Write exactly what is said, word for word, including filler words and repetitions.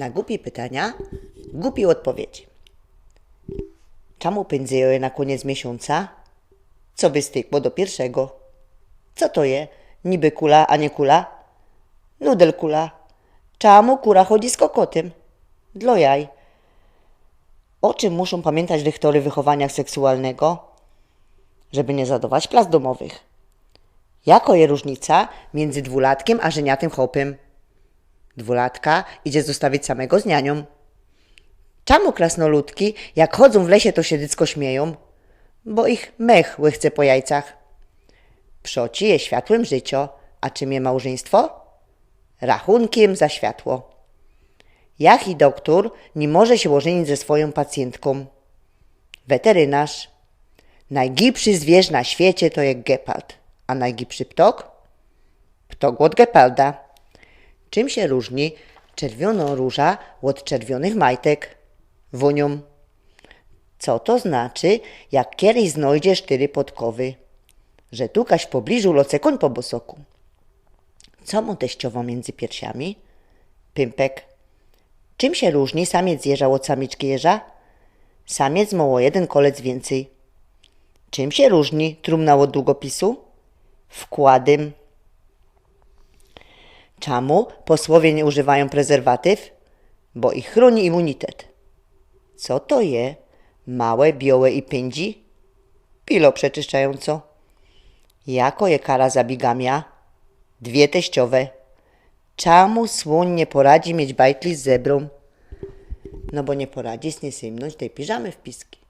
Na gupie pytania gupie ôdpowiedzi. Czamu pyndziejo je na kōniec miesiōnca? Co by stykło do piyrszego? Co to je? Niby kula, a niy kula? Nudel kula. Czamu kura chodzi z kokotym? Dlo jaj. Ô czym muszōm pamiyntać dychtory wychowania seksualnego? Żeby niy zadować plac domowych. Jako je rōżnica miyndzy dwulatkiym a żyniatym chopym? Dwulatka idzie zostawić samego z nianiōm. Czamu krasnoludki, jak chodzōm w lesie, to sie dycko śmiejōm? Bo ich mech łechce po jajcach. Przoci je światłym życio, a czym je małżyństwo? Rachunkiym za światło. Jaki doktor niy może sie ôżynić ze swojōm pacjyntkiōm? Weterynarz. Nojgipszy zwiyrzōnt na świecie to je gepard, a nojgipszy ptok? Ptok ôd gepalda. Czym sie rōżni czerwiyno rōża ôd czerwiyonych majtek? Wōniōm. Co to znaczy, jak kejś znojdzie sztyry podkowy? Że tukaś w pobliżu loce kōń po bosoku. Co mo teściowŏ miyndzy piersiami? Pympek. Czym sie rōżni samiec jeża ôd samiczki jeża? Samiec mo ô jedyn kolec wiyncyj. Czym sie rōżni trumna ôd długopisu? Wkładym. Czamu posłowie niy używajōm prezerwatyw? Bo ich chrōni imunitet. Co to je? Małe, biołe i pyndzi? Pilo przeczyszczajōnco. Jako je kara za bigamia? Dwie teściowe. Czamu słōń niy poradzi mieć bajtli z zebrōm? No bo niy poradzi sie symnōńć tyj piżamy w piski.